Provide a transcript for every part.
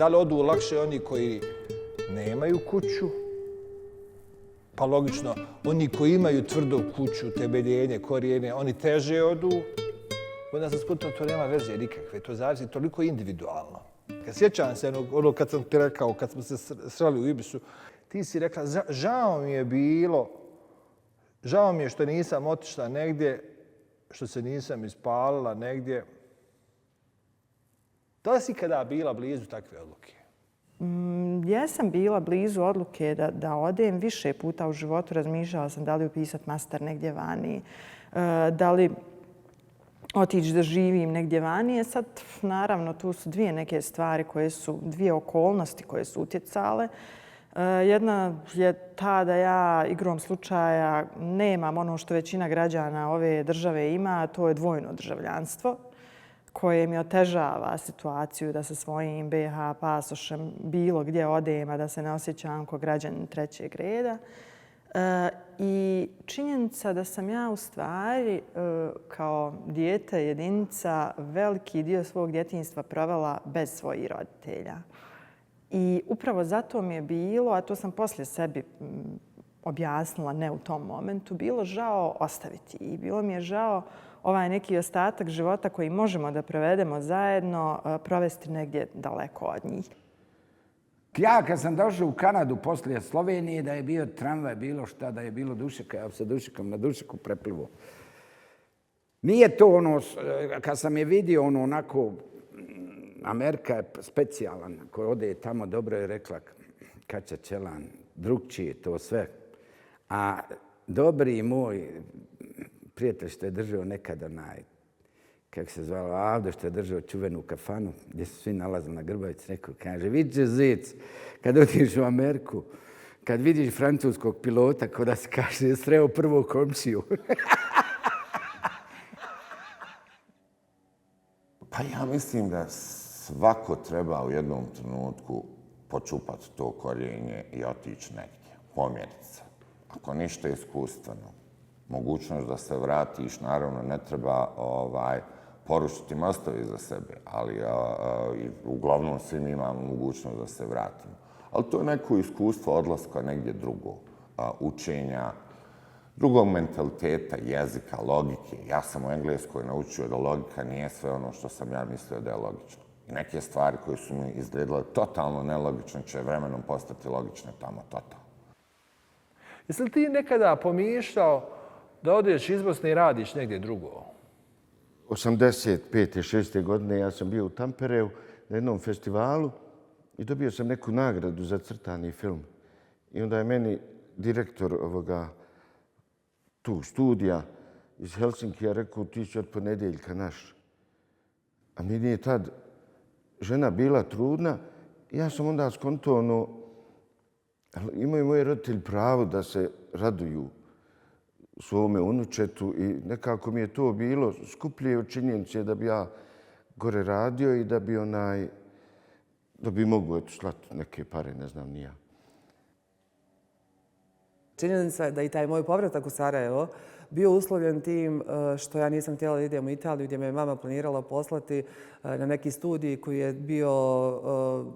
Da li odu lakše oni koji nemaju kuću? Pa logično, oni koji imaju tvrdu kuću, temeljenje, korijene, oni teže odu. Onda sam skuto, to nema veze nikakve, to zavisi toliko individualno. Kad sjećam se ono kad sam ti rekao, kad smo se sreli u Ibisu, ti si rekla, žao mi je što nisam otišla negdje, što se nisam ispalila negdje. Da li si kada bila blizu takve odluke? Jesam bila blizu odluke da odem više puta u životu. Razmišljala sam da li upisati master negdje vani, da li otići da živim negdje vani. Sad, naravno, tu su neke stvari dvije okolnosti koje su utjecale. Jedna je ta da ja igrom slučaja nemam ono što većina građana ove države ima, a to je dvojno državljanstvo koje mi otežava situaciju da sa svojim BiH pasošem bilo gdje odem, a da se ne osjećam kao građanin trećeg reda. I činjenica da sam ja u stvari kao dijete jedinica veliki dio svog djetinjstva provela bez svojih roditelja. I upravo zato mi je bilo, a to sam poslije sebi objasnila, ne u tom momentu, bilo žao ostaviti. I bilo mi je žao ovaj neki ostatak života koji možemo da provedemo zajedno, provesti negdje daleko od njih. Ja kad sam došao u Kanadu poslije Slovenije, da je bio tramvaj, bilo šta, da je bilo dušeka, ja sa dušekom na dušeku preplivo. Nije to ono, kad sam je vidio onako, Amerika je specijalan, koji ode tamo, dobro je rekla Kaća Čelan, drugčije to sve. A dobri moj prijatelj što je držao nekada kako se zvalo, Avdo, što je držao čuvenu kafanu, gdje su svi nalazili na Grbavici, rekao, kaže, vidi Zec, kad otiš u Ameriku, kad vidiš francuskog pilota, ko da se kaže, sreo prvu komšiju. Pa ja mislim da svako treba u jednom trenutku počupati to korijenje i otići negdje, pomjeriti se. Ako ništa iskustveno, mogućnost da se vratiš, naravno ne treba porušiti mostovi za sebe, ali uglavnom svi mi imamo mogućnost da se vratimo. Ali to je neko iskustvo odlaska negdje drugo, učenja, drugog mentaliteta, jezika, logike. Ja sam u Engleskoj naučio da logika nije sve ono što sam ja mislio da je logično. I neke stvari koje su mi izgledale totalno nelogične će vremenom postati logične tamo totalno. Jesi li ti nekada pomišljao da odeš iz Bosne i radiš negdje drugo? 85. 6. godine ja sam bio u Tampereu na jednom festivalu i dobio sam neku nagradu za crtani film. I onda je meni direktor tu studija iz Helsinkija rekao, ti si od ponedjeljka naš. A meni je tad žena bila trudna i ja sam onda skonto, imaju moji roditelji pravo da se raduju svome unučetu i nekako mi je to bilo skuplje od činjenice da bi ja gore radio i da bi mogu slati neke pare, ne znam ni ja. Činjenica je da i taj moj povratak u Sarajevo bio uslovljen tim što ja nisam htjela da idem u Italiju gdje me je mama planirala poslati na neki studij koji je bio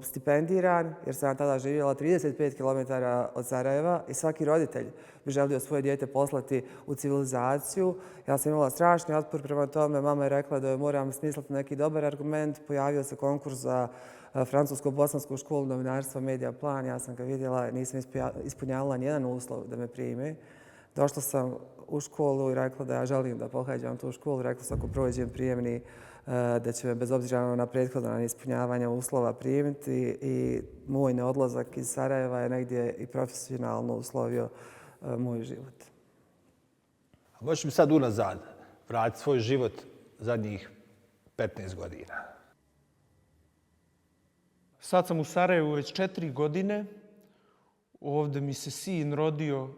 stipendiran jer sam tada živjela 35 km od Sarajeva i svaki roditelj bi želio svoje dijete poslati u civilizaciju. Ja sam imala strašni otpor prema tome. Mama je rekla da joj moram smisliti neki dobar argument. Pojavio se konkurs za Francusko-bosansku školu novinarstva Media Plan. Ja sam ga vidjela, nisam ispunjavala nijedan uslov da me prime. Došla sam u školu i rekla da ja želim da pohađam tu školu. Rekla sam ako prođem prijemni da će me bez obzira na prethodno ispunjavanje uslova primiti i moj neodlazak iz Sarajeva je negdje i profesionalno uslovio moj život. A možeš mi sad unazad vratiti svoj život zadnjih 15 godina? Sad sam u Sarajevu već 4 godine. Ovdje mi se sin rodio,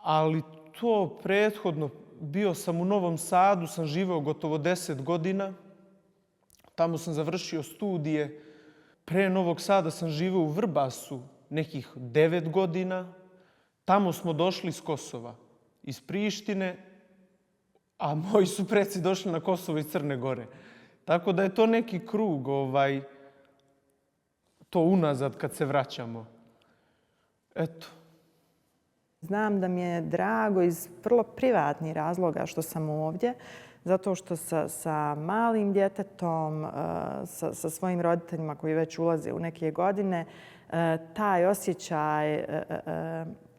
ali to prethodno, bio sam u Novom Sadu, sam živeo gotovo 10 godina. Tamo sam završio studije. Pre Novog Sada sam živeo u Vrbasu nekih 9 godina. Tamo smo došli iz Kosova, iz Prištine, a moji su preci došli na Kosovo iz Crne Gore. Tako da je to neki krug, to unazad kad se vraćamo. Eto. Znam da mi je drago iz vrlo privatnih razloga što sam ovdje, zato što sa malim djetetom, sa svojim roditeljima koji već ulaze u neke godine, taj osjećaj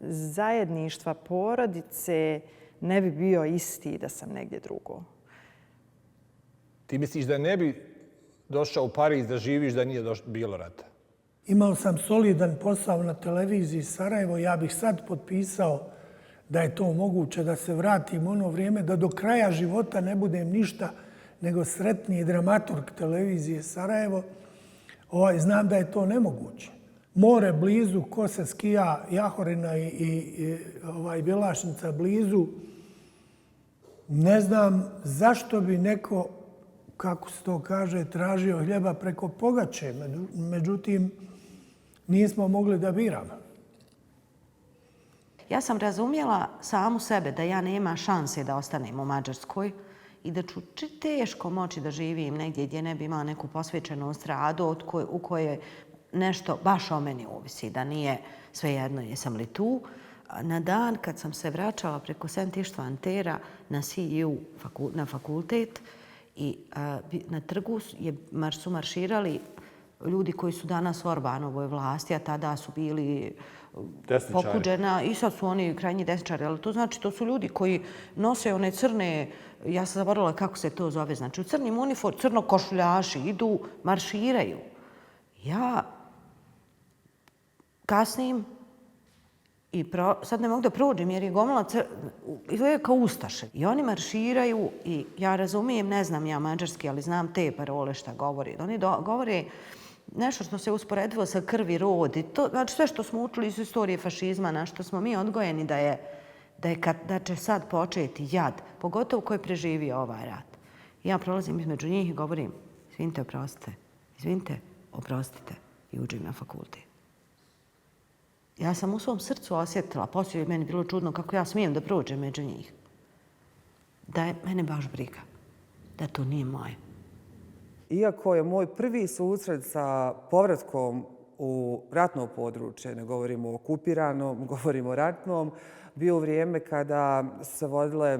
zajedništva porodice ne bi bio isti da sam negdje drugo. Ti misliš da ne bi došao u Pariz da živiš da nije bilo rata? Imao sam solidan posao na televiziji Sarajevo. Ja bih sad potpisao da je to moguće da se vratim u ono vrijeme, da do kraja života ne budem ništa nego sretniji dramaturg televizije Sarajevo. Znam da je to nemoguće. More blizu, Kose, Skija, Jahorina i Bjelašnica blizu. Ne znam zašto bi neko, kako se to kaže, tražio hljeba preko pogače. Međutim, nismo mogli da biramo. Ja sam razumjela samu sebe da ja nema šanse da ostanem u Mađarskoj i da ću teško moći da živim negdje gdje ne bi imala neku posvećenost radu u kojoj nešto baš o meni ovisi, da nije svejedno jesam li tu. Na dan kad sam se vraćala preko St. Ištvana Tera na CEU na fakultet i na trgu su marširali ljudi koji su danas u Orbanovoj vlasti, a tada su bili pokuđena i sad su oni krajnji desničari. Ali to znači to su ljudi koji nose one crne, ja sam zaboravila kako se to zove, znači u crnim uniformama, crnokošuljaši idu, marširaju. Ja kasnim i sad ne mogu da prođem jer je gomila izgleda kao ustaše. I oni marširaju i ja razumijem, ne znam ja mađarski, ali znam te parole šta govori. Oni govore nešto što se usporedivo sa krvi, rod i to, znači sve što smo učili iz istorije fašizma, na što smo mi odgojeni da će sad početi jad, pogotovo ko je preživio ovaj rat. Ja prolazim između njih i govorim, izvinite, oprostite i uđem na fakultet. Ja sam u svom srcu osjetila, poslije je meni bilo čudno kako ja smijem da prođem među njih, da je mene baš briga, da to nije moje. Iako je moj prvi susret sa povratkom u ratno područje, ne govorimo o okupiranom, govorimo o ratnom, bio u vrijeme kada su se vodile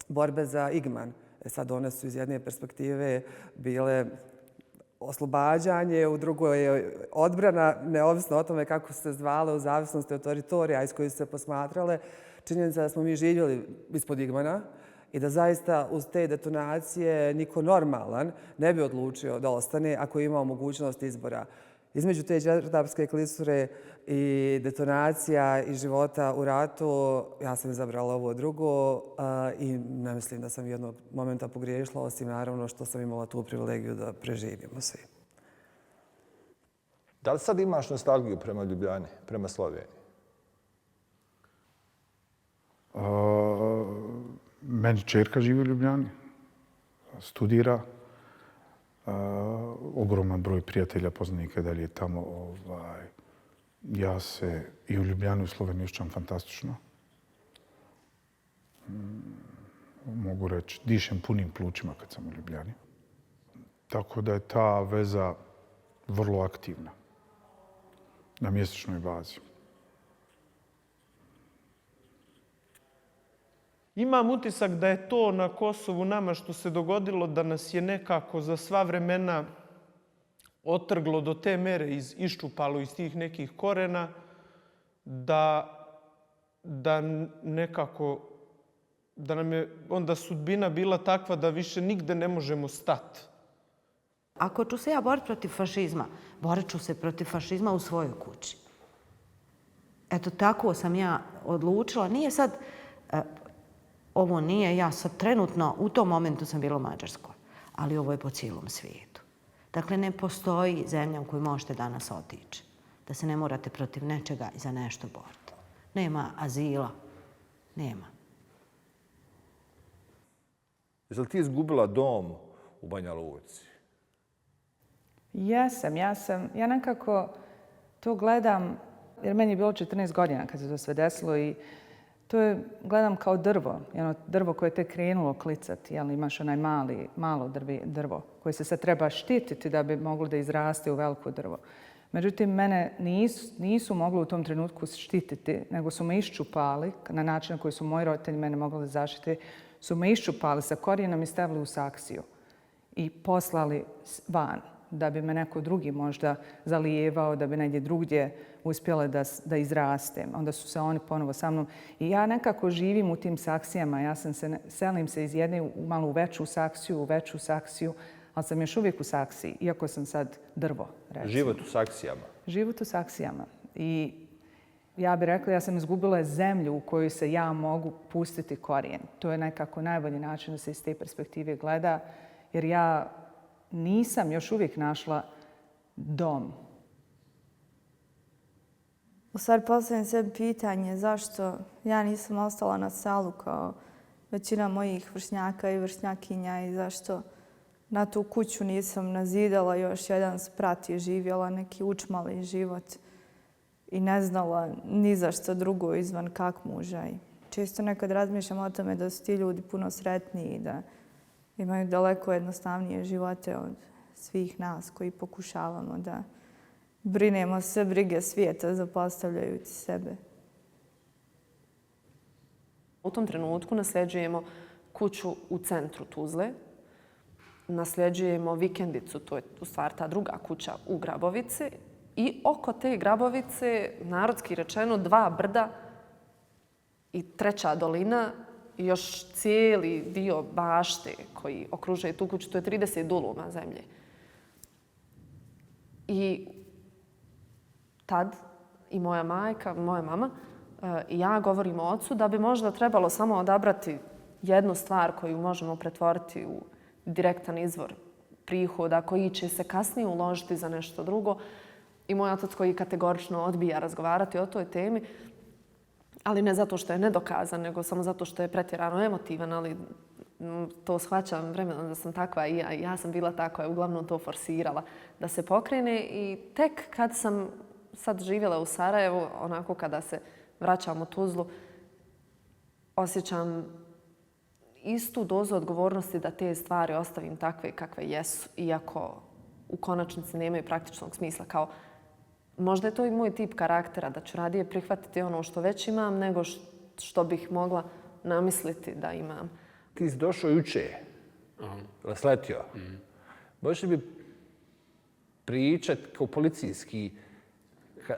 borbe za Igman. Sad one su iz jedne perspektive bile oslobađanje, u drugoj je odbrana, neovisno o tome kako su se zvale u zavisnosti od teritorija iz kojih su se posmatrale. Činjenica da smo mi živjeli ispod Igmana i da zaista uz te detonacije niko normalan ne bi odlučio da ostane ako je imao mogućnost izbora. Između te Đerdapske klisure i detonacija i života u ratu, ja sam izabrala ovo drugo i ne mislim da sam jednog momenta pogriješila, osim naravno što sam imala tu privilegiju da preživimo svi. Da li sad imaš nostalgiju prema Ljubljani, prema Sloveniji? Meni čerka živi u Ljubljani, studira. Ogroman broj prijatelja, poznanika dalje tamo. Ja se i u Ljubljani u Sloveniji osjećam fantastično. Mogu reći, dišem punim plućima kad sam u Ljubljani. Tako da je ta veza vrlo aktivna na mjesečnoj bazi. Imam utisak da je to na Kosovu nama što se dogodilo, da nas je nekako za sva vremena otrglo do te mere, iščupalo iz tih nekih korena, da nekako, da nam je onda sudbina bila takva da više nigde ne možemo stati. Ako ću se ja boriti protiv fašizma, borit ću se protiv fašizma u svojoj kući. Eto, tako sam ja odlučila. Nije sad... Ovo nije, ja sad trenutno, u tom momentu sam bila u Mađarskoj, ali ovo je po cijelom svijetu. Dakle, ne postoji zemlja u koju možete danas otići, da se ne morate protiv nečega i za nešto boriti. Nema azila, nema. Jesi li ti izgubila dom u Banja Luci? Jesam. Ja nekako to gledam, jer meni je bilo 14 godina kad se to sve desilo i To je, gledam kao drvo, jedno drvo koje je tek krenulo klicati, jel imaš onaj malo drvo koje se sad treba štititi da bi moglo da izraste u veliko drvo. Međutim, mene nisu mogli u tom trenutku štititi, nego su me iščupali na način na koji su moji roditelji mene mogli da zaštite, su me iščupali sa korijenom i stavili u saksiju i poslali van da bi me neko drugi možda zalijevao, da bi negdje drugdje uspjele da izrastem. Onda su se oni ponovo sa mnom. I ja nekako živim u tim saksijama. Selim se iz jedne malo u veću saksiju, ali sam još uvijek u saksiji, iako sam sad drvo, recimo. Život u saksijama. Život u saksijama. I ja bih rekla, ja sam izgubila zemlju u kojoj se ja mogu pustiti korijen. To je nekako najbolji način da se iz te perspektive gleda, jer ja nisam još uvijek našla dom. U stvari postavljam sebi pitanje zašto ja nisam ostala na selu kao većina mojih vršnjaka i vršnjakinja i zašto na tu kuću nisam nazidala još jedan sprat i živjela neki učmali život i ne znala ni za što drugo izvan kak muža. Često nekad razmišljam o tome da su ti ljudi puno sretniji i da imaju daleko jednostavnije živote od svih nas koji pokušavamo da brinemo sve brige svijeta zapostavljajući sebe. U tom trenutku nasljeđujemo kuću u centru Tuzle, nasljeđujemo vikendicu, to je u stvari ta druga kuća u Grabovici i oko te Grabovice, narodski rečeno, 2 brda i 3. dolina i još cijeli dio bašte koji okružuje tu kuću, to je 30 duluma zemlje. I tad i moja majka, moja mama i ja govorimo ocu da bi možda trebalo samo odabrati jednu stvar koju možemo pretvoriti u direktan izvor prihoda koji će se kasnije uložiti za nešto drugo. I moj otac koji kategorično odbija razgovarati o toj temi, ali ne zato što je nedokazan, nego samo zato što je pretjerano emotivan, ali to shvaćam vremenom da sam takva i ja sam bila ta koja je uglavnom to forsirala da se pokrene i tek kad sam sad živjela u Sarajevu, onako kada se vraćam u Tuzlu, osjećam istu dozu odgovornosti da te stvari ostavim takve kakve jesu, iako u konačnici nemaju praktičnog smisla. Kao, možda je to i moj tip karaktera, da ću radije prihvatiti ono što već imam nego što bih mogla namisliti da imam. Ti si došao juče, sletio. Možeš li bi pričat kao policijski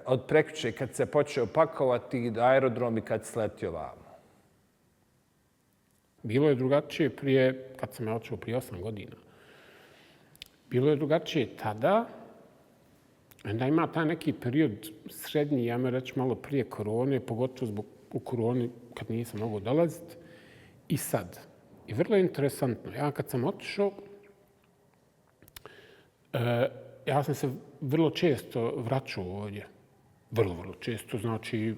od prekjuče kad se počeo pakovati aerodrom i kad si sletio vamo? Bilo je drugačije prije, kad sam ja otišao prije 8 godina. Bilo je drugačije tada. Onda ima taj neki period srednji, ja me reći malo prije korone, pogotovo u koroni kad nisam mogao dolaziti. I sad. I vrlo je interesantno. Ja kad sam otišao, ja sam se vrlo često vraćao ovdje. Vrlo često. Znači,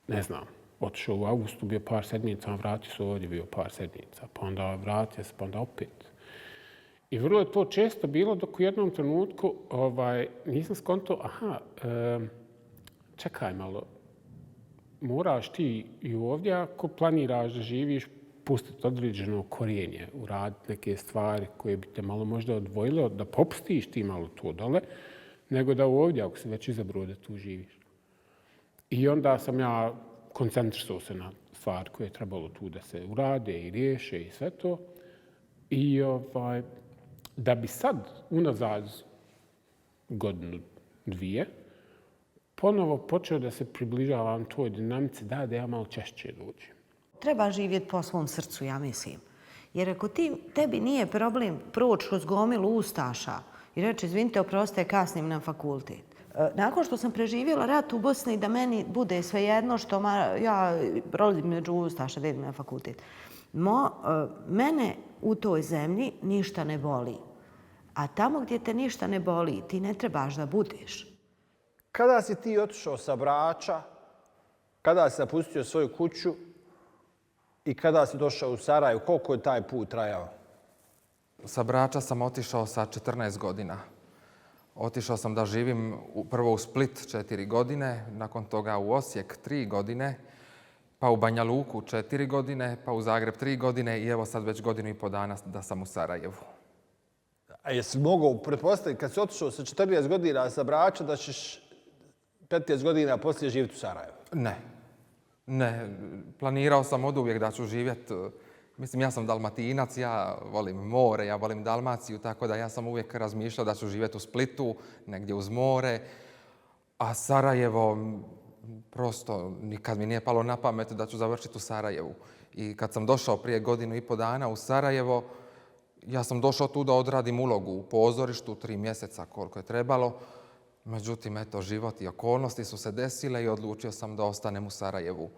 ne znam, otišao u augustu, bio par sedmica, vratio se ovdje, bio par sedmica. Pa onda vratio se, pa onda opet. I vrlo je to često bilo dok u jednom trenutku nisam skontao, čekaj malo, moraš ti i ovdje ako planiraš da živiš, pustiti određeno korijenje, uraditi neke stvari koje bi te malo možda odvojile, da popustiš ti malo to dole, nego da ovdje, ako si već izabrao da tu živiš. I onda sam ja koncentrisao se na stvari koje je trebalo tu da se urade i riješe i sve to. I da bi sad, unazad godinu, 2, ponovo počeo da se približavam toj dinamici da ja malo češće dođem. Treba živjeti po svom srcu, ja mislim. Jer ako tebi nije problem proći kroz gomilu ustaša i reći, izvinite, oprostite, kasnim na fakultet. Nakon što sam preživjela rat u Bosni, da meni bude svejedno što ja rodim među ustaša da idem na fakultet. Mene u toj zemlji ništa ne boli. A tamo gdje te ništa ne boli, ti ne trebaš da budeš. Kada si ti otišao sa Brača, kada si napustio svoju kuću i kada si došao u Sarajevo, koliko je taj put trajao? Sa Brača sam otišao sa 14 godina. Otišao sam da živim prvo u Split 4 godine, nakon toga u Osijek 3 godine pa u Banja Luku 4 godine, pa u Zagreb 3 godine i evo sad već 1,5 godinu da sam u Sarajevu. A jesi mogao pretpostaviti kad si otišao sa 14 godina sa Brača da ćeš 15 godina poslije živjeti u Sarajevu? Ne. Planirao sam oduvijek da ću živjeti. Mislim, ja sam Dalmatinac, ja volim more, ja volim Dalmaciju, tako da ja sam uvijek razmišljao da ću živjeti u Splitu, negdje uz more. A Sarajevo, prosto nikad mi nije palo na pamet da ću završiti u Sarajevu. I kad sam došao prije 1,5 dana u Sarajevo, ja sam došao tu da odradim ulogu u pozorištu 3 mjeseca koliko je trebalo. Međutim, eto, život i okolnosti su se desile i odlučio sam da ostanem u Sarajevu.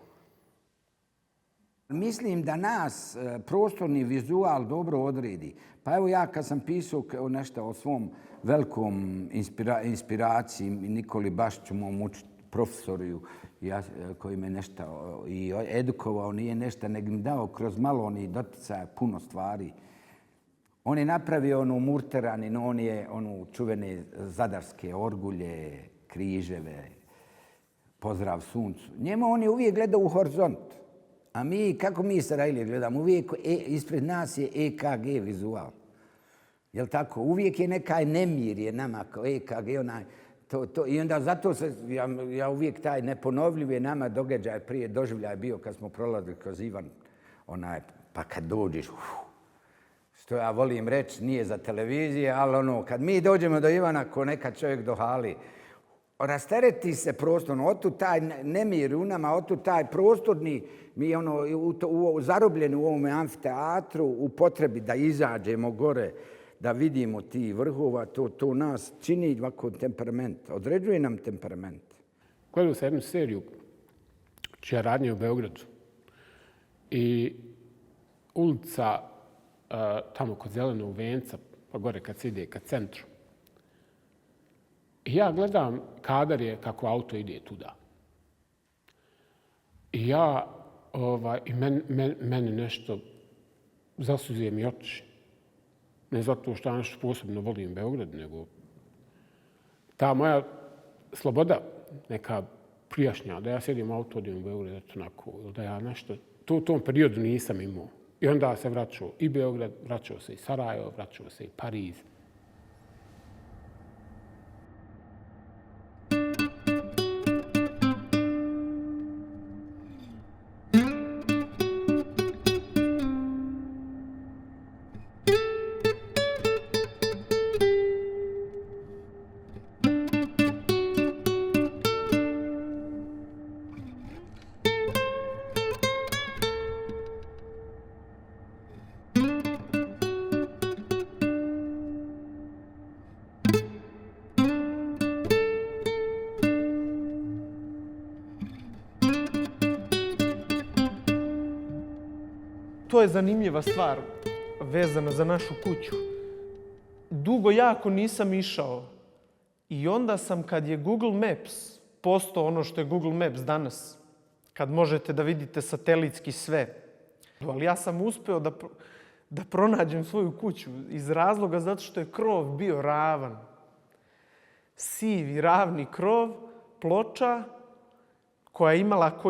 Mislim da nas prostorni vizual dobro odredi. Pa evo ja kad sam pisao nešto o svom velikom inspiraciji Nikoli Bašiću, mom profesoru koji me nešto i edukovao, nije nešto, nego mi dao kroz malo onih doticaja puno stvari. On je napravio onu Murteranin, on je onu čuvene zadarske orgulje, križeve, pozdrav suncu. Njemu on je uvijek gledao u horizont. A mi, kako mi Sarajlije gledamo, uvijek ispred nas je EKG vizual. Jel' tako? Uvijek je nekaj nemir je nama kao EKG, onaj. I onda zato ja uvijek taj neponovljiv je nama događaj prije doživljaj bio kad smo prolazili kroz Ivan, pa kad dođeš, što ja volim reći, nije za televizije, ali kad mi dođemo do Ivana, ko nekad čovjek dohali, rastereti se prostorno, otu taj nemir u nama, otu taj prostorni, mi zarobljeni u ovome amfiteatru, u potrebi da izađemo gore, da vidimo ti vrhova, to nas čini ovako temperament, određuje nam temperament. Gledao sam jednu seriju čija radnja u Beogradu i ulica tamo kod Zelenog venca, pa gore kad se ide ka centru. I ja gledam kadar je kako auto ide tuda. I meni nešto zasuzuje mi oči. Ne zato što ja nešto posebno volim Beograd, nego ta moja sloboda, neka prijašnja, da ja sjedim u auto, odim u Beograd, onako, da ja nešto, to u tom periodu nisam imao. I onda se vraćao i Beograd, vraćao se i Sarajevo, vraćao se i Pariz. To je zanimljiva stvar vezana za našu kuću. Dugo jako nisam išao i onda sam kad je Google Maps postao ono što je Google Maps danas, kad možete da vidite satelitski sve. Ali ja sam uspeo da pronađem svoju kuću iz razloga zato što je krov bio ravan. Sivi, ravni krov, ploča koja je imala,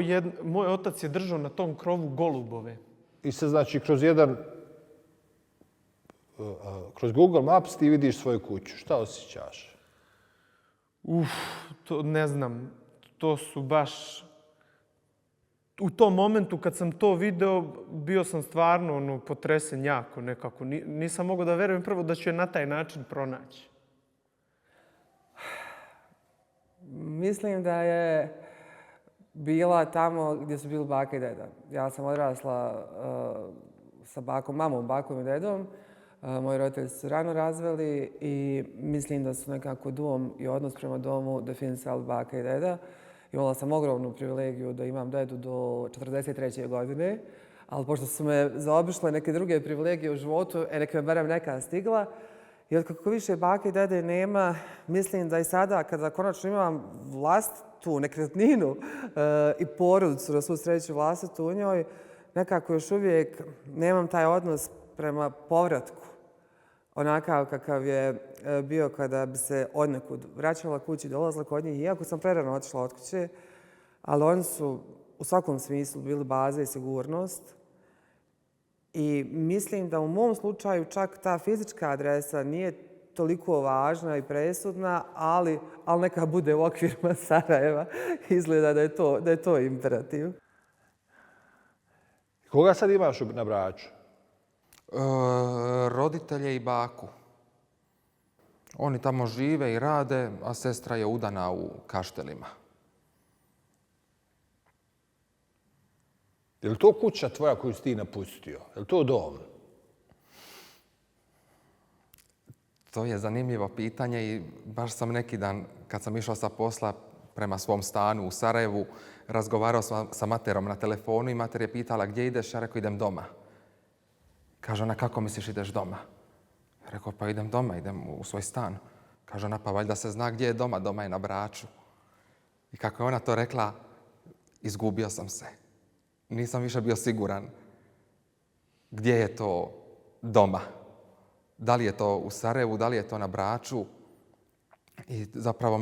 moj otac je držao na tom krovu golubove. I sad znači kroz Google Maps ti vidiš svoju kuću. Šta osjećaš? To ne znam. To su baš... U tom momentu kad sam to video, bio sam stvarno potresen jako nekako. Nisam mogao da verujem prvo da ću je na taj način pronaći. Mislim da je bila tamo gdje su bili baka i deda. Ja sam odrasla sa mamom, bakom i dedom. Moji roditelji su rano razveli i mislim da su nekako dom i odnos prema domu definisali baka i deda. Imala sam ogromnu privilegiju da imam dedu do 43. godine, ali pošto su me zaobišle neke druge privilegije u životu, neka me barem neka stigla. Jer kako više bake i dede nema, mislim da i sada kada konačno imam vlastitu nekretninu i porodicu, da svu sreću vlastitu u njoj, nekako još uvijek nemam taj odnos prema povratku. Onakav kakav je bio kada bi se odnekud vraćala kući, dolazila kod njih, iako sam prerano otišla od kuće, ali oni su u svakom smislu bili baza i sigurnost. I mislim da u mom slučaju čak ta fizička adresa nije toliko važna i presudna, ali neka bude u okvirima Sarajeva. Izgleda da je to imperativ. Koga sad imaš na Braču? Roditelje i baku. Oni tamo žive i rade, a sestra je udana u Kaštelima. Je li to kuća tvoja koju si ti napustio? Je li to dom? To je zanimljivo pitanje i baš sam neki dan, kad sam išao sa posla prema svom stanu u Sarajevu, razgovarao sa materom na telefonu i mater je pitala gdje ideš, ja rekao idem doma. Kaže ona, kako misliš ideš doma? Rekao, pa idem doma, idem u svoj stan. Kaže ona, pa valjda se zna gdje je doma, doma je na Braču. I kako je ona to rekla, izgubio sam se. Nisam više bio siguran gdje je to doma. Da li je to u Sarajevu, da li je to na Braču. I zapravo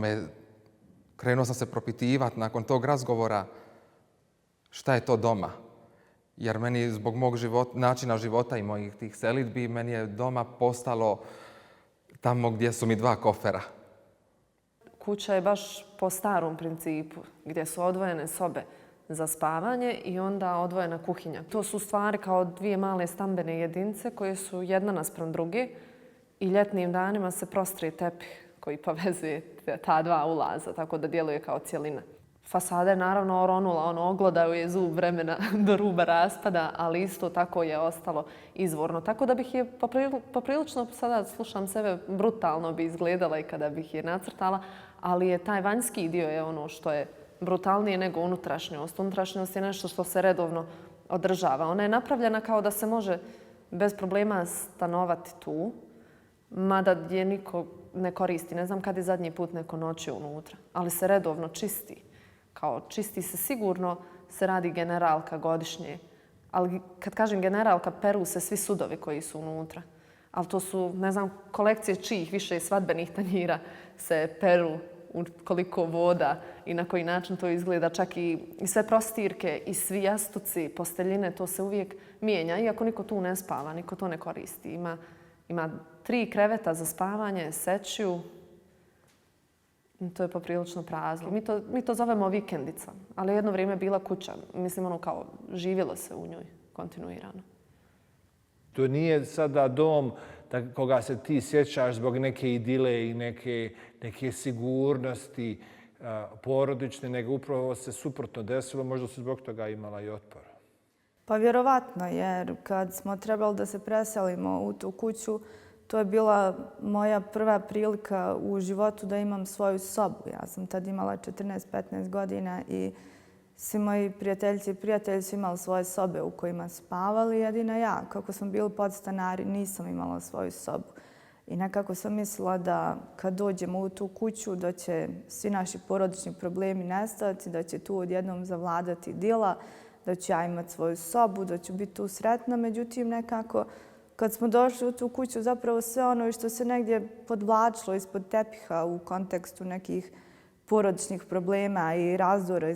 krenuo sam se propitivati nakon tog razgovora šta je to doma. Jer meni zbog mog načina života i mojih tih selidbi, meni je doma postalo tamo gdje su mi 2 kofera. Kuća je baš po starom principu, gdje su odvojene sobe za spavanje i onda odvojena kuhinja. To su stvari kao 2 male stambene jedinice koje su jedna naspram druge i ljetnim danima se prostri tepih koji povezuje ta 2 ulaza, tako da djeluje kao cjelina. Fasada je naravno oronula, oglodao je zub vremena do ruba raspada, ali isto tako je ostalo izvorno. Tako da bih je poprilično, sada slušam sebe, brutalno bi izgledala i kada bih je nacrtala, ali je taj vanjski dio je ono što je brutalnije nego unutrašnjost. Unutrašnjost je nešto što se redovno održava. Ona je napravljena kao da se može bez problema stanovati tu, mada je niko ne koristi. Ne znam kad je zadnji put neko noćio unutra, ali se redovno čisti. Kao čisti se sigurno, se radi generalka godišnje. Ali kad kažem generalka, peru se svi sudovi koji su unutra. Ali to su, ne znam, kolekcije čijih više svadbenih tanjira se peru, koliko voda i na koji način to izgleda. Čak i sve prostirke i svi jastuci, posteljine, to se uvijek mijenja. Iako niko tu ne spava, niko to ne koristi. Ima 3 kreveta za spavanje, sečiju. To je poprilično prazno. Mi to zovemo vikendica, ali jedno vrijeme je bila kuća. Mislim, ono kao živjelo se u njoj kontinuirano. To nije sada dom koga se ti sjećaš zbog neke idile i neke sigurnosti porodične, nego upravo se suprotno desilo. Možda su zbog toga imala i otpor. Pa vjerovatno, jer kad smo trebali da se preselimo u tu kuću, to je bila moja prva prilika u životu da imam svoju sobu. Ja sam tad imala 14-15 godina i svi moji prijateljice i prijatelji su imali svoje sobe u kojima spavali. Jedina ja, kako smo bili podstanari, nisam imala svoju sobu. I nekako sam mislila da kad dođemo u tu kuću da će svi naši porodični problemi nestati, da će tu odjednom zavladati idila, da ću ja imati svoju sobu, da ću biti tu sretna. Međutim, nekako kad smo došli u tu kuću, zapravo sve ono što se negdje podvlačilo ispod tepiha u kontekstu nekih porodičnih problema i razdora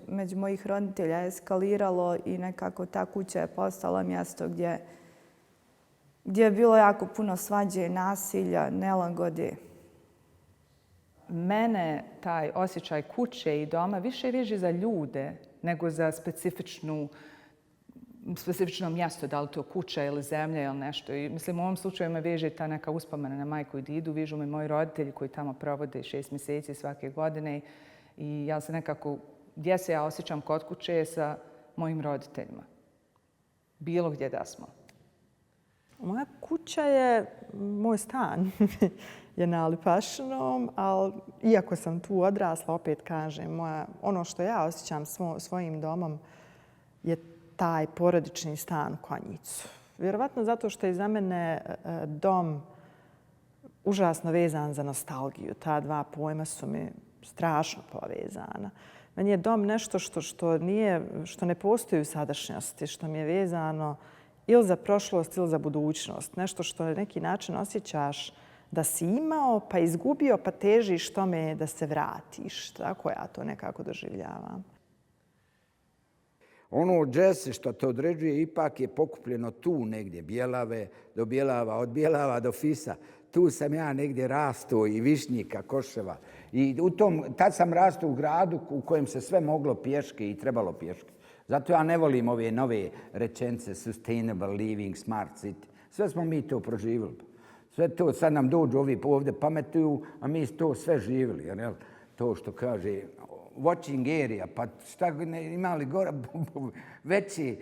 među mojih roditelja je eskaliralo i nekako ta kuća je postala mjesto gdje je bilo jako puno svađe, nasilja, nelagode. Mene taj osjećaj kuće i doma više veže za ljude nego za specifično mjesto, da li to kuća ili zemlja ili nešto. I, mislim, u ovom slučaju me veže ta neka uspomena na majku i didu. Vežu me moji roditelji koji tamo provode 6 mjeseci svake godine. I ja se nekako, gdje se ja osjećam kod kuće sa mojim roditeljima. Bilo gdje da smo. Moja kuća je moj stan. Je na Lipašinom, ali iako sam tu odrasla, opet kažem, ono što ja osjećam svojim domom je taj porodični stan u Konjicu. Vjerovatno zato što je za mene dom užasno vezan za nostalgiju. Ta 2 pojma su mi strašno povezana. Meni je dom nešto što ne postoji u sadašnjosti, što mi je vezano ili za prošlost ili za budućnost. Nešto što na neki način osjećaš da si imao, pa izgubio, pa težiš tome da se vratiš. Tako ja to nekako doživljavam. Ono džese što te određuje ipak je pokupljeno tu negdje, Bjelave do Bjelava, od Bjelava do Fisa. Tu sam ja negdje rastao i Višnjika, Koševa. I tad sam rastao u gradu u kojem se sve moglo pješke i trebalo pješke. Zato ja ne volim ove nove rečenice, sustainable living, smart city. Sve smo mi to proživjeli. Sve to, sad nam dođu ovi ovdje pametuju, a mi to sve živjeli. Jel? To što kaže watching area, pa šta imali gore veći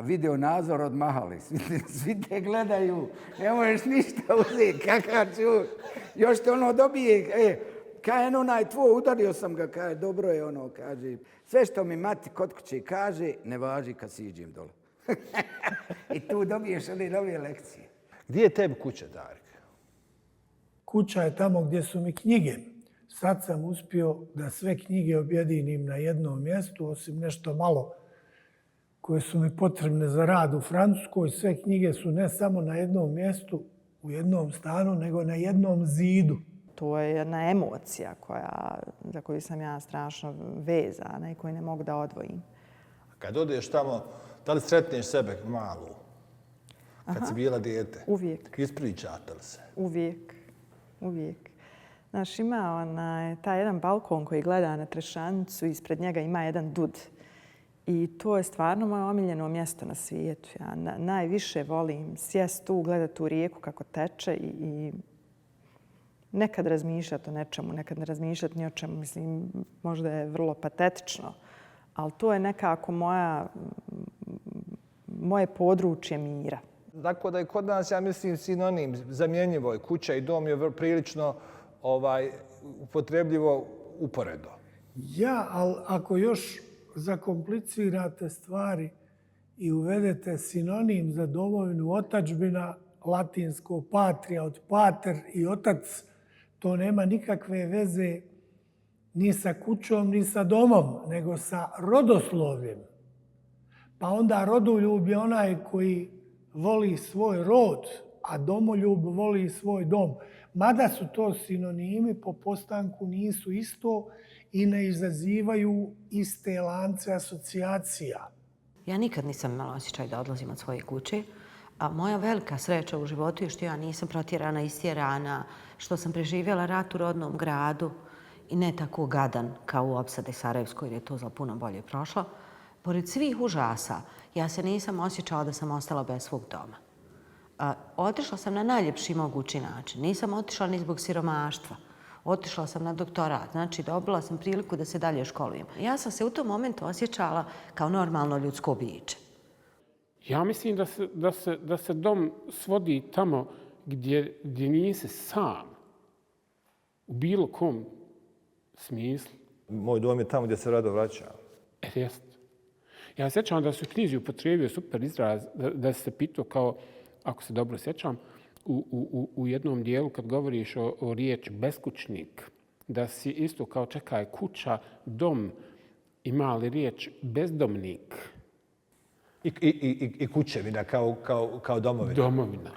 video nadzor od Mahali. Svi te gledaju, ne možeš ništa uzeti, kakav čuj. Još te dobije, kaj onaj tvoj, udario sam ga, kaže, dobro je kaže. Sve što mi mati kod kuće kaže, ne važi kad siđem dole. I tu dobiješ one nove lekcije. Gdje je tebi kuća, Darek? Kuća je tamo gdje su mi knjige. Sad sam uspio da sve knjige objedinim na jednom mjestu, osim nešto malo koje su mi potrebne za rad u Francuskoj. Sve knjige su ne samo na jednom mjestu, u jednom stanu, nego na jednom zidu. To je jedna emocija za koju sam ja strašno vezana i koju ne mogu da odvojim. Kad odeš tamo, da li sretneš sebe malu? Kad si bila dijete? Uvijek. Ispričate li se? Uvijek. Znaš, ima taj jedan balkon koji gleda na Trešanicu, ispred njega ima jedan dud. I to je stvarno moje omiljeno mjesto na svijetu. Ja najviše volim sjest tu, gledati tu rijeku kako teče i nekad razmišljati o nečemu, nekad ne razmišljati ni o čemu. Mislim, možda je vrlo patetično, ali to je nekako moje područje mira. Tako da je kod nas, ja mislim, sinonim zamjenjivo je kuća i dom je prilično upotrebljivo uporedo. Ja, ali ako još zakomplicirate stvari i uvedete sinonim za domovinu otadžbina, latinsko patria od pater i otac, to nema nikakve veze ni sa kućom, ni sa domom, nego sa rodoslovljem. Pa onda rodoljub je onaj koji voli svoj rod, a domoljub voli svoj dom. Mada su to sinonimi, po postanku nisu isto i ne izazivaju iste lance asocijacija. Ja nikad nisam imala osjećaj da odlazim od svoje kuće. A moja velika sreća u životu je što ja nisam protjerana, istjerana, što sam preživjela rat u rodnom gradu i ne tako gadan kao u opsadi Sarajevskoj, jer je to za puno bolje prošlo. Pored svih užasa, ja se nisam osjećala da sam ostala bez svog doma. Otišla sam na najljepši mogući način. Nisam otišla ni zbog siromaštva. Otišla sam na doktorat, znači dobila sam priliku da se dalje školujem. Ja sam se u tom momentu osjećala kao normalno ljudsko biće. Ja mislim da se dom svodi tamo gdje nisi sam. U bilo kom smislu. Moj dom je tamo gdje se rado vraća. Jest. Ja sjećam da su u knjizi upotrijebio super izraz, da se pitao kao, ako se dobro sjećam, u jednom dijelu kad govoriš o riječi beskućnik, da si isto kao čekaj kuća, dom, ima li riječ bezdomnik? I kućevina kao domovina. Domovina.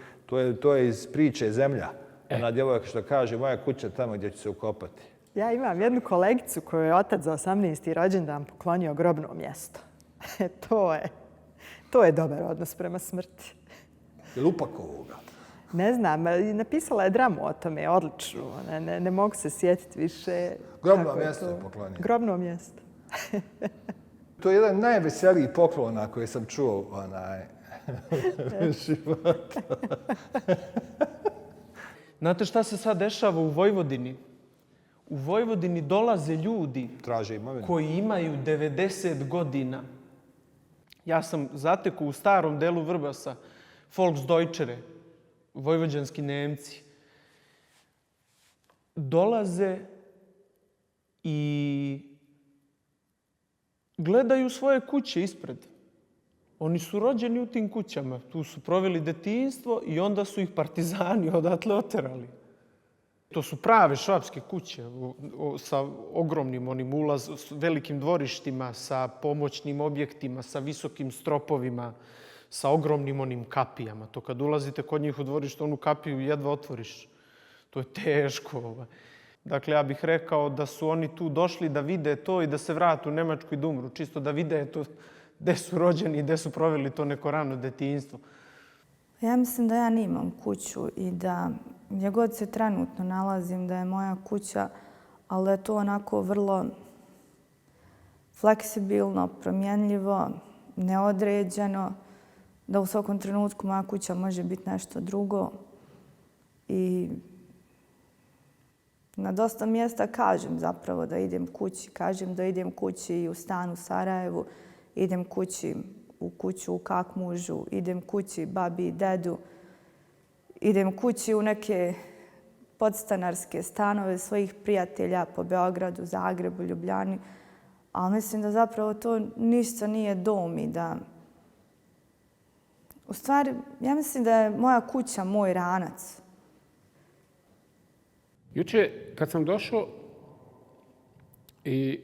To je iz priče Zemlja. Ona djevojka što kaže, moja kuća tamo gdje ću se ukopati. Ja imam jednu kolegicu koju je otac za 18. rođendan poklonio grobno mjesto. To je dobar odnos prema smrti. Je li upakovao ga? Ne znam, napisala je dramu o tome, odličnu. Ne mogu se sjetiti više. Grobno mjesto je poklonio. Grobno mjesto. To je jedan najveseliji poklona koji sam čuo u životu. Znate šta se sad dešava u Vojvodini? U Vojvodini dolaze ljudi koji imaju 90 godina. Ja sam zatekao u starom delu Vrbasa Volksdeutschere, vojvođanski Nemci. Dolaze i gledaju svoje kuće ispred. Oni su rođeni u tim kućama. Tu su proveli detinjstvo i onda su ih partizani odatle oterali. To su prave švapske kuće sa ogromnim onim velikim dvorištima, sa pomoćnim objektima, sa visokim stropovima, sa ogromnim onim kapijama. To kad ulazite kod njih u dvorište, onu kapiju jedva otvoriš. To je teško. Dakle, ja bih rekao da su oni tu došli da vide to i da se vrate u Nemačku i da umru. Čisto da vide to gde su rođeni i gde su proveli to neko rano detinjstvo. Ja mislim da ja nemam kuću i da gdje god se trenutno nalazim da je moja kuća, ali da je to onako vrlo fleksibilno, promjenljivo, neodređeno, da u svakom trenutku moja kuća može biti nešto drugo. I na dosta mjesta kažem zapravo da idem kući. Kažem da idem kući i u stan u Sarajevu, idem kući u kuću u Kakmužu, idem kući babi i dedu, idem kući u neke podstanarske stanove svojih prijatelja po Beogradu, Zagrebu, Ljubljani. Ali mislim da zapravo to ništa nije dom i da... U stvari, ja mislim da je moja kuća moj ranac. Juče kad sam došao i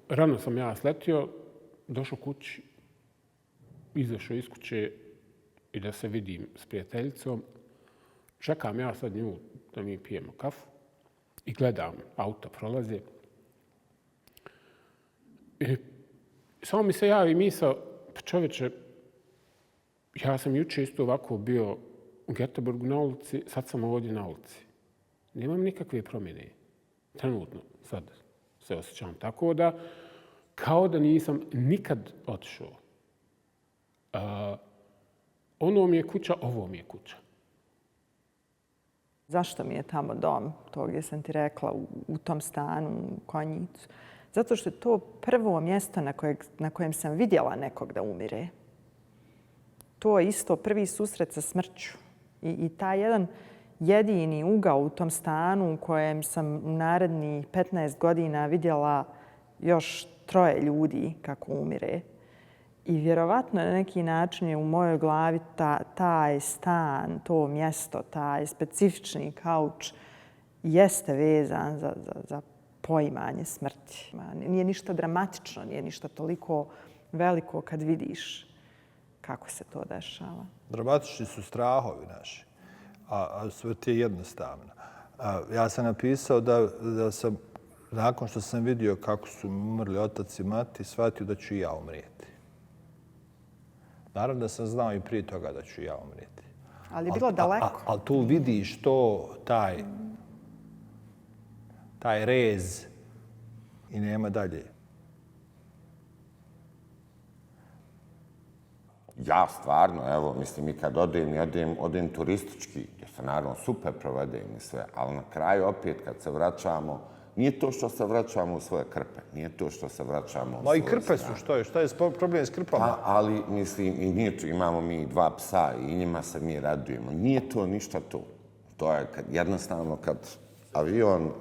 rano sam ja sletio, došao kući, izašao iz kuće i da se vidim s prijateljicom. Čekam ja sad nju da mi pijemo kafu i gledam auto prolaze. I samo mi se javi misao, pa čovječe, ja sam juče isto ovako bio u Göteborgu na ulici, sad sam ovdje na ulici. Nemam nikakve promjene. Trenutno sad se osjećam tako da kao da nisam nikad otišao. Ono mi je kuća, ovo mi je kuća. Zašto mi je tamo dom, to gdje sam ti rekla, u tom stanu, u Konjicu? Zato što je to prvo mjesto na kojem sam vidjela nekog da umire. To je isto prvi susret sa smrću. I taj jedan jedini ugao u tom stanu u kojem sam u narednih 15 godina vidjela još 3 ljudi kako umire. I vjerovatno na neki način je u mojoj glavi taj stan, to mjesto, taj specifični kauč jeste vezan za poimanje smrti. Nije ništa dramatično, nije ništa toliko veliko kad vidiš kako se to dešava. Dramatični su strahovi naši, a smrt je jednostavna. Ja sam napisao da sam, nakon što sam vidio kako su umrli otac i mati, shvatio da ću i ja umrijeti. Naravno da sam znao i prije toga da ću ja umrijeti. Ali je bilo daleko. Ali tu vidiš to, taj rez i nema dalje. Ja stvarno, evo, mislim, i kad odem turistički, gdje se naravno super provedem i sve, ali na kraju opet kad se vraćamo, nije to što se vraćamo u svoje krpe, nije to što se vraćamo u svoje i krpe su, šta je problem s krpama? Pa, ali, mislim, i nije to, imamo mi 2 psa i njima se mi radujemo. Nije to ništa to. To je jednostavno kad avion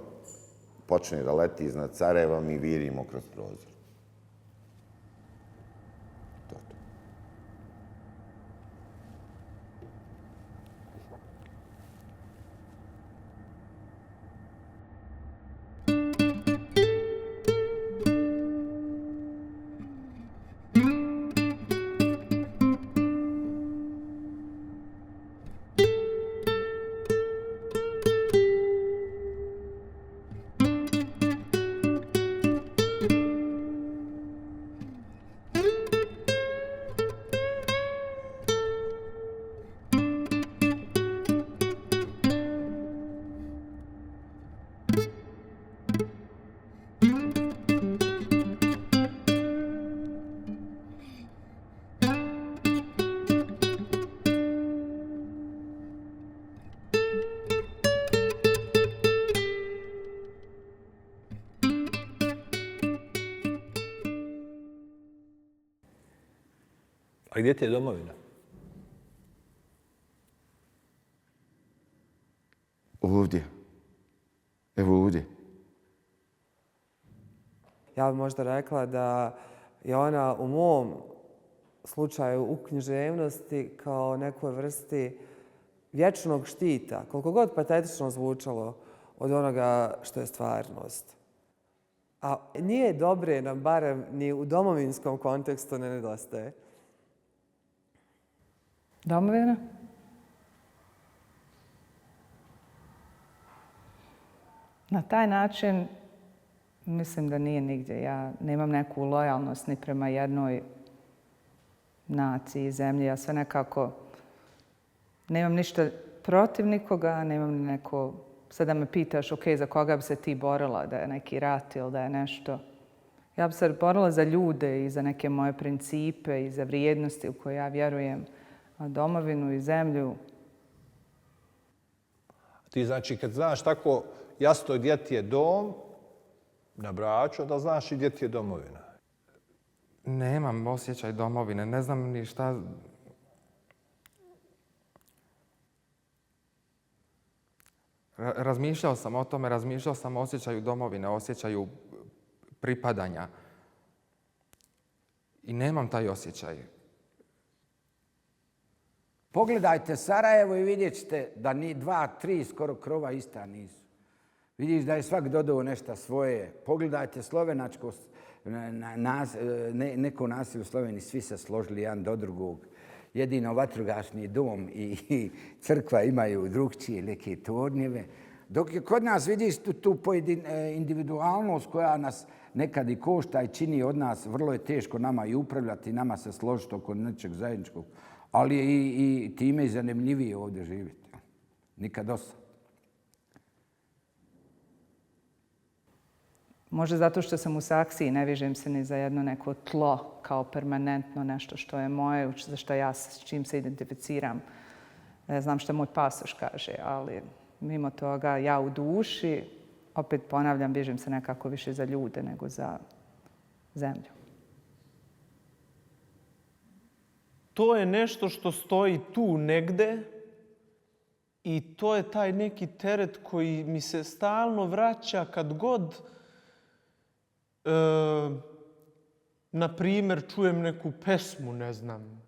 počne da leti iznad Sarajeva, mi virimo kroz prozor. A gdje ti je domovina? Ovdje. Evo ovdje. Ja bih možda rekla da je ona u mom slučaju u književnosti kao nekoj vrsti vječnog štita, koliko god patetično zvučalo od onoga što je stvarnost. A nije dobre nam barem ni u domovinskom kontekstu ne nedostaje. Na taj način mislim da nije nigdje. Ja nemam neku lojalnost ni prema jednoj naciji, zemlji. Ja sve nekako nemam ništa protiv nikoga, nemam ni neko... Sad da me pitaš, ok, za koga bi se ti borila, da je neki rat ili da je nešto. Ja bi se borila za ljude i za neke moje principe i za vrijednosti u koje ja vjerujem. A domovinu i zemlju. Ti znači kad znaš tako jasno gdje ti je dom na Braču, da znaš i gdje ti je domovina. Nemam osjećaj domovine, ne znam ni šta... Razmišljao sam o tome, razmišljao sam o osjećaju domovine, o osjećaju pripadanja. I nemam taj osjećaj. Pogledajte Sarajevo i vidjet ćete da ni 2, 3 skoro krova ista nisu. Vidiš da je svak dodao nešto svoje. Pogledajte slovenačko, neko nasilje u Sloveniji, svi se složili jedan do drugog. Jedino vatrogasni dom i crkva imaju drugčije neke tornjeve. Dok je kod nas vidiš tu individualnost koja nas nekad i košta i čini od nas, vrlo je teško nama i upravljati, nama se složiti oko nečeg zajedničkog. Ali je i time i zanimljivije ovdje živjeti. Nikad dosta. Možda zato što sam u Saksiji, ne vižem se ni za jedno neko tlo kao permanentno nešto što je moje, za što ja s čim se identificiram. Znam što moj pasoš kaže, ali mimo toga ja u duši, opet ponavljam, bježim se nekako više za ljude nego za zemlju. To je nešto što stoji tu negde i to je taj neki teret koji mi se stalno vraća kad god, na primjer, čujem neku pesmu, ne znam,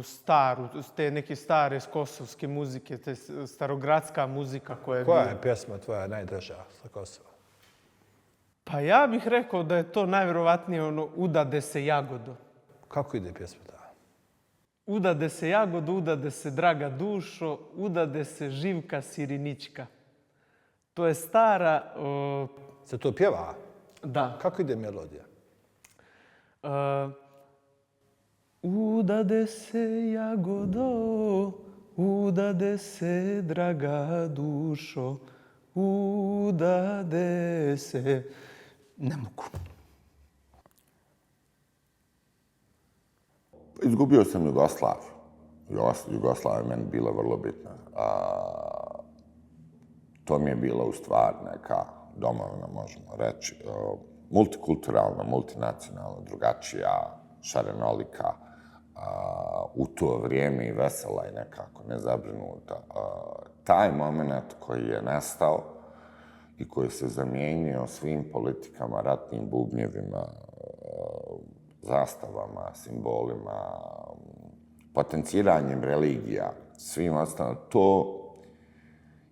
staru, te neke stare kosovske muzike, te starogradska muzika koja je... Koja je pjesma tvoja najdraža sa Kosova? Pa ja bih rekao da je to najvjerovatnije ono Udade se jagodo. Kako ide pjesma ta? Udade se jagodo, udade se draga dušo, udade se živka sirinička. To je stara... Se to pjeva? Da. Kako ide melodija? Udade se jagodo, udade se draga dušo, udade se... Ne mogu. Izgubio sam Jugoslaviju. Jugoslavija je meni bila vrlo bitna. To mi je bila u stvari neka domovina, možemo reći, multikulturalna, multinacionalna, drugačija, šarenolika, u to vrijeme i vesela i nekako nezabrinuta. Taj moment koji je nestao i koji se zamijenio svim politikama, ratnim bubnjevima, zastavama, simbolima, potenciranjem religija, svim ostalim, to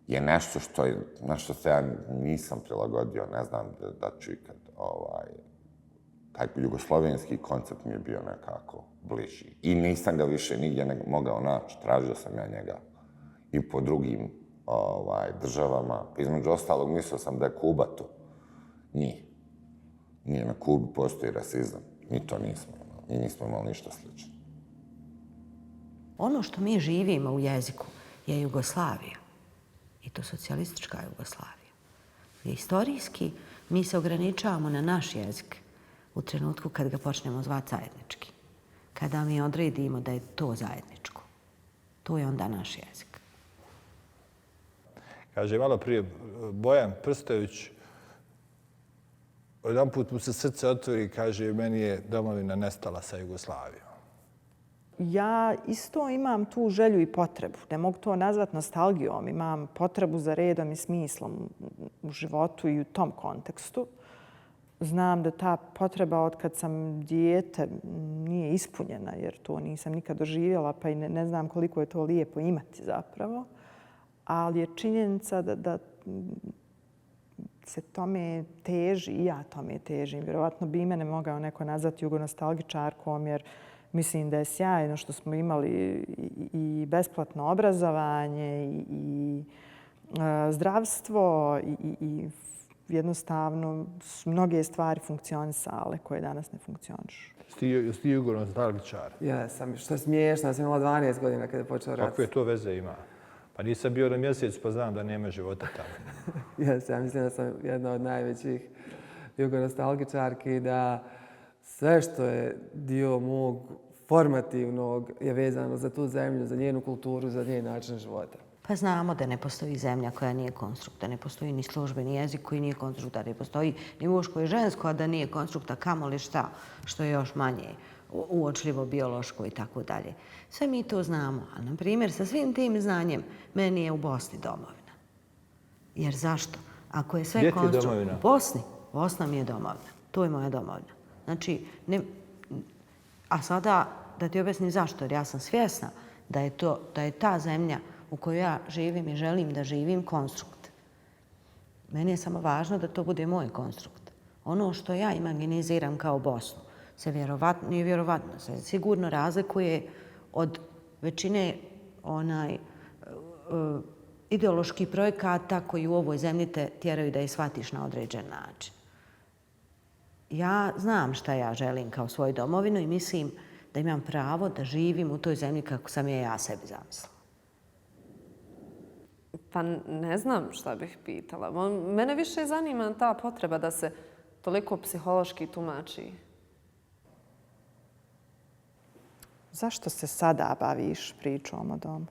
je nešto što se ja nisam prilagodio, ne znam da ću ikad. Taj jugoslovenski koncept mi je bio nekako bliži. I nisam ga više nigdje mogao naći. Tražio sam ja njega i po drugim državama. Između ostalog, mislio sam da je Kuba to. Nije. Nije, na Kubi postoji rasizam. Mi to nismo. Mi nismo imali ništa slično. Ono što mi živimo u jeziku je Jugoslavija. I to socijalistička Jugoslavija. Istorijski mi se ograničavamo na naš jezik u trenutku kad ga počnemo zvati zajednički. Kada mi odredimo da je to zajedničko. To je onda naš jezik. Kaže malo prije Bojan Prstojević, jedan put mu se srce otvori i kaže meni je domovina nestala sa Jugoslavijom. Ja isto imam tu želju i potrebu. Ne mogu to nazvati nostalgijom. Imam potrebu za redom i smislom u životu i u tom kontekstu. Znam da ta potreba od kad sam dijete nije ispunjena, jer to nisam nikad doživjela, pa i ne znam koliko je to lijepo imati zapravo. Ali je činjenica da se tome teži i ja tome težim. Vjerovatno bi mene mogao neko nazvati jugonostalgičarkom, jer mislim da je sjajno što smo imali i besplatno obrazovanje i zdravstvo i jednostavno mnoge stvari funkcionisale koje danas ne funkcionišu. Jesi ti jugonostalgičar? Jesam, što je smiješno, ja sam imala 12 godina kada je počeo rat. Kakve to veze ima? Pa nisam bio na mjesec pa znam da nema života tamo. Ja mislim da sam jedna od najvećih jugonostalgičarki, da sve što je dio mog formativnog je vezano za tu zemlju, za njenu kulturu, za njen način života. Pa znamo da ne postoji zemlja koja nije konstrukt, da ne postoji ni službeni jezik koji nije konstrukt, da ne postoji ni muško i žensko, a da nije konstrukt, a kamoli šta, što je još manje uočljivo, biološko i tako dalje. Sve mi to znamo, ali na primjer sa svim tim znanjem meni je u Bosni domovina. Jer zašto? Ako je sve konstrukt u Bosni, Bosna mi je domovina. To je moja domovina. Znači, a sada da ti objasnim zašto, jer ja sam svjesna da je ta zemlja u kojoj ja živim i želim da živim konstrukt. Meni je samo važno da to bude moj konstrukt. Ono što ja imaginiziram kao Bosnu se vjerovatno se sigurno razlikuje od većine ideoloških projekata koji u ovoj zemlji te tjeraju da je shvatiš na određen način. Ja znam šta ja želim kao svoju domovinu i mislim da imam pravo da živim u toj zemlji kako sam je ja sebi zamislila. Pa ne znam šta bih pitala. Mene više zanima ta potreba da se toliko psihološki tumači. Zašto se sada baviš pričom o domu?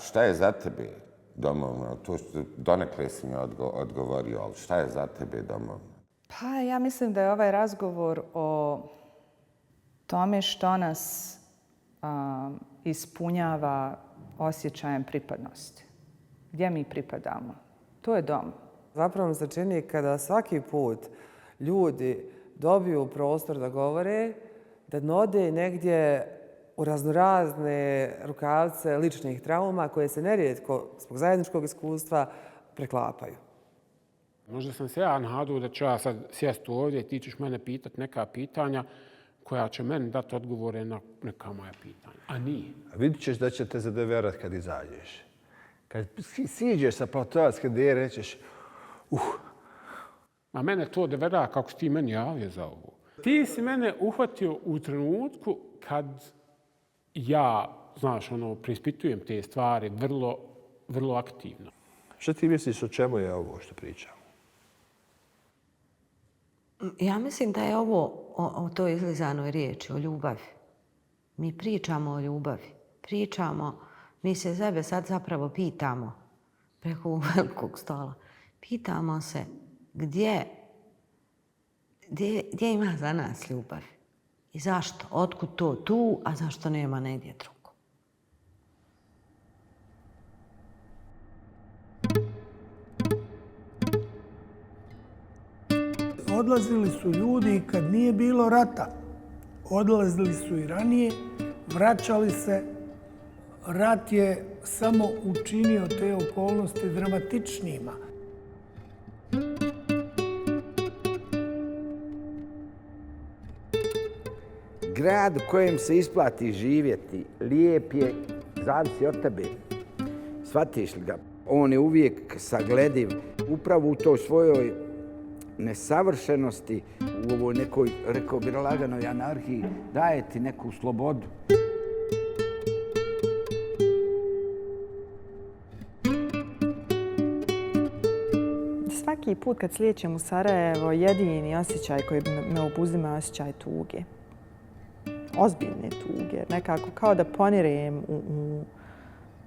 Šta je za tebe domovina? To što donekle si mi odgovorio, ali šta je za tebe domovina? Pa ja mislim da je ovaj razgovor o tome što nas ispunjava osjećajem pripadnosti. Gdje mi pripadamo? To je dom. Zapravo mi se čini kada svaki put ljudi dobiju prostor da govore, da ode negdje u raznorazne rukavce ličnih trauma koje se nerijetko zbog zajedničkog iskustva preklapaju. Možda sam se ja nadao da ću ja sad sjesti ovdje i ti ćeš mene pitati neka pitanja koja će meni dati odgovore na neka moja pitanja. A nije. Vidit ćeš da će te zadeverat kad izađeš. Kad siđeš sa platoa skandere, rećeš A mene to devera kako si ti meni javio za ovo. Ti si mene uhvatio u trenutku kad ja, znaš, preispitujem te stvari vrlo aktivno. Šta ti misliš o čemu je ovo što pričamo? Ja mislim da je ovo o toj izlizanoj riječi, o ljubavi. Mi pričamo o ljubavi. Mi se sebe sad zapravo pitamo preko velikog stola. Pitamo se gdje ima za nas ljubav i zašto? Otkud to tu, a zašto nema negdje drugo? Odlazili su ljudi kad nije bilo rata. Odlazili su i ranije, vraćali se. Rat je samo učinio te okolnosti dramatičnijima. Grad u kojem se isplati živjeti lijep je, zavisi od tebe. Shvatiš li ga? On je uvijek saglediv. Upravo u toj svojoj nesavršenosti, u ovoj nekoj, rekao bi, laganoj anarhiji, daje ti neku slobodu. Svaki put kad slijećem u Sarajevo, jedini osjećaj koji me obuzima je osjećaj tuge. Ozbiljne tuge. Nekako kao da ponirem u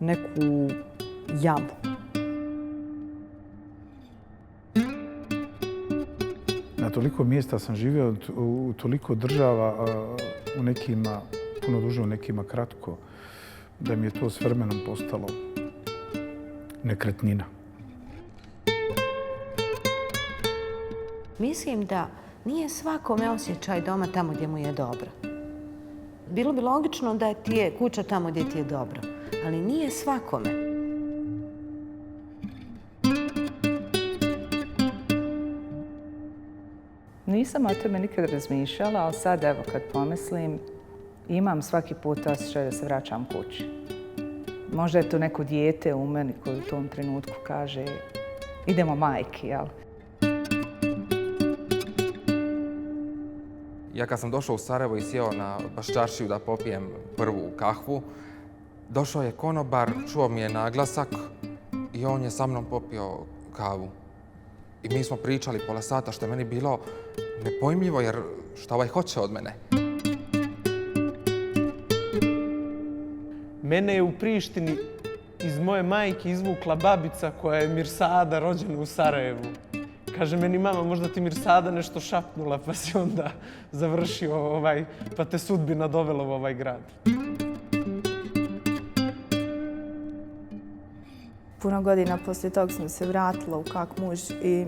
neku jamu. Na toliko mjesta sam živio, u toliko država, u nekima puno duže, u nekima kratko, da mi je to s vremenom postalo nekretnina. Mislim da nije svakome osjećaj doma tamo gdje mu je dobro. Bilo bi logično da ti je kuća tamo gdje ti je dobro, ali nije svakome. Nisam o tome nikad razmišljala, ali sad evo kad pomislim, imam svaki put osjećaj da se vraćam kući. Možda je to neko dijete u meni koji u tom trenutku kaže idemo majki, jel? Ja kad sam došao u Sarajevo i sjeo na Baščaršiju da popijem prvu kahvu, došao je konobar, čuo mi je naglasak i on je sa mnom popio kavu. I mi smo pričali pola sata, što je meni bilo nepojmljivo, jer šta ovaj hoće od mene? Mene je u Prištini iz moje majke izvukla babica koja je Mirsada, rođena u Sarajevu. Kaže meni mama, možda ti Mirsada nešto šapnula, pa si onda završio pa te sudbina dovela u ovaj grad. Puno godina poslije toga sam se vratila u Kak muž i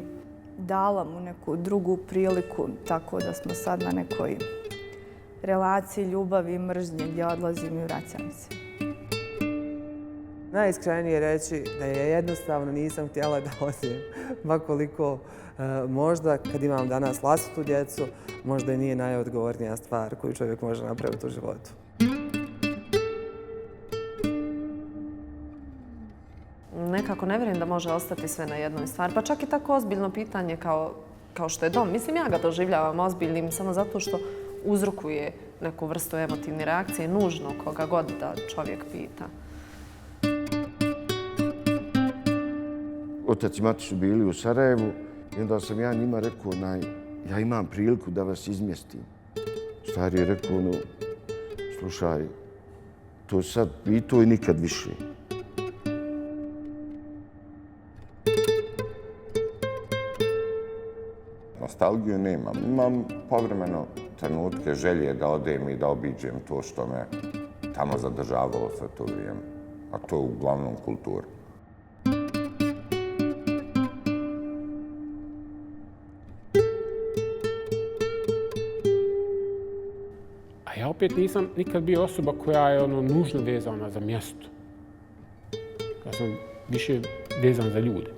dala mu neku drugu priliku, tako da smo sad na nekoj relaciji ljubavi i mržnje gdje odlazim i vraćam se. Najiskrenije reći da je jednostavno nisam htjela da odim. Ma koliko možda kad imam danas vlastitu djecu, možda i nije najodgovornija stvar koju čovjek može napraviti u životu. Nekako ne vjerujem da može ostati sve na jednoj stvari. Pa čak i tako ozbiljno pitanje kao što je dom. Mislim, ja ga doživljavam ozbiljnim samo zato što uzrokuje neku vrstu emotivne reakcije, nužno koga god da čovjek pita. Otac i mati su bili u Sarajevu i onda sam ja njima rekao, ja imam priliku da vas izmjestim. Stari je rekao, slušaj, to sad i to i nikad više. Nostalgiju nemam. Imam povremeno trenutke želje da odem i da obiđem to što me tamo zadržavalo sve to vrijeme. A to je uglavnom kultura. A ja opet nisam nikad bio osoba koja je nužno vezana za mjesto. Ja sam više vezan za ljude.